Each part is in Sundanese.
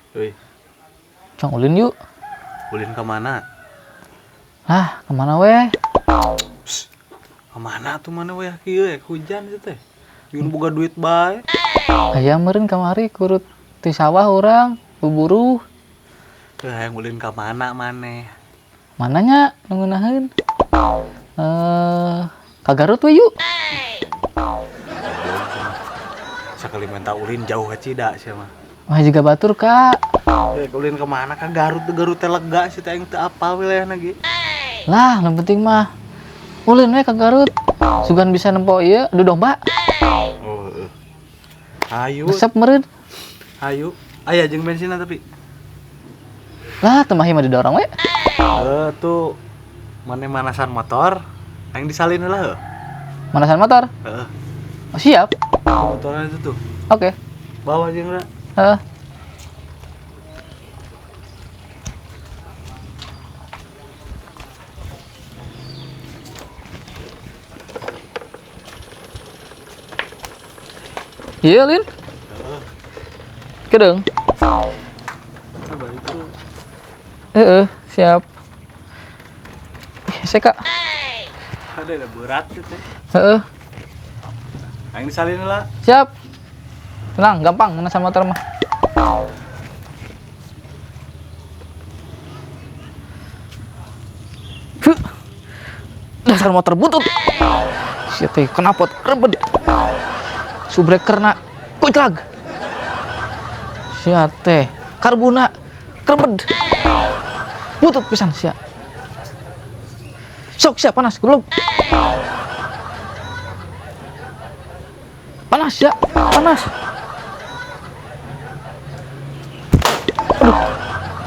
Wih, Cong ulin yuk. Ulin kemana? Ah, kemana weh? Psst, kemana tuh mana weh kieu hujan itu teh. Yun boga duit bae. Aya meureun kamari kurut ti sawah urang buburuh. Teu hayang ulin ka mana maneh? Mananya nu ngeunaheun? Ka Garut we yuk. Sakali minta ulin jauh ka Cida sia mah. Wah juga batur kak. Ulin kemana ka Garut? Garut teh lega sih teh aing teu apal wilayahna ge. Lah, nu penting mah ulin we ka Garut. Sugan bisa nempo ieu adu domba. Oh, heeh. Ayo. Resep meureun. Ayo. Aya jeung bensinna tapi. Lah, teu mah didorong we. Heuh tuh mane manasan motor, aing disalin heula heuh. Manasan motor? Heeh. Oh, siap. Motornya itu tuh. Oke. Bawa jeung heula. Heeh. Iya, Lin. Kedeng. Heeh, siap. Ih, kak. Ada ada berat gitu teh. Heeh. Aing disalin heula. Siap. Tenang, gampang mana sama motor mah. Huh. Dasar motor butut. Sia teh knalpot krebet. Subrekerna kuclag. Sia teh karbuna krebet. Butut pisan sia. Sok sia panas goblok. Panas ya, panas. Aduh.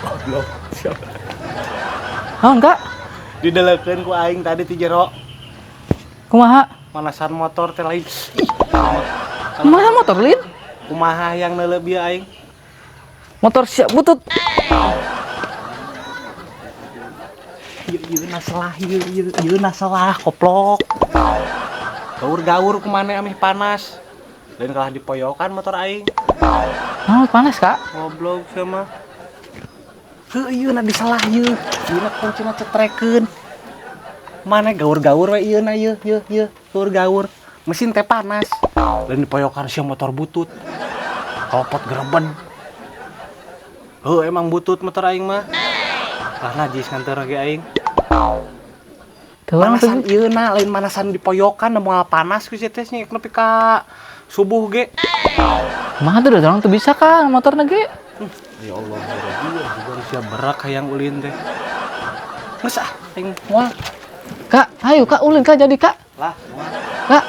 Goblok. Siapa? Naon, Kak? Didelekeun ku aing tadi ti jero. Kumaha? Manasan motor teh lain. Kumaha motor, Lin? Kumaha yang neuleuh bieu aing? Motor siap butut. Ieu naselah ieu ieu ieu naselah koplok. Gaur-gaur kumane ameh panas. Lain kalah dipoyokan motor aing. Ah, panas, Kak. Goblok sama. Heuh ieu na disalah ieu. Ieu na kuncina cetrekeun. Mane gaur-gaur we ieu na ieu ieu ieu gaur-gaur. Mesin teh panas. Lain dipoyokan sia motor butut. Kalopot gereben. Heuh emang butut motor aing mah. Lah najis nganteur ge aing. Manasan ieu na lain manasan dipoyokan moal panas ku sia teh nya nepi ka subuh ge. Mah tuh orang tuh bisa kan motorna ge. Ya Allah, ya sia berak hayang ulin teh. Geus ah aing moal. Kak, ayo Kak ulin Kak jadi Kak. Lah, moal. Kak,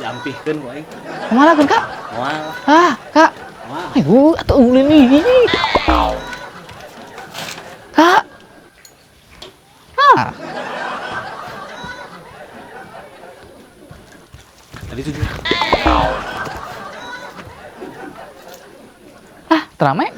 diampihkeun ku aing. Kumaha keun Kak? Moal. Ah, Kak. Moal. Ayo atuh ulin ih. Kak. Ah. Tadi itu juga. Ah, terame.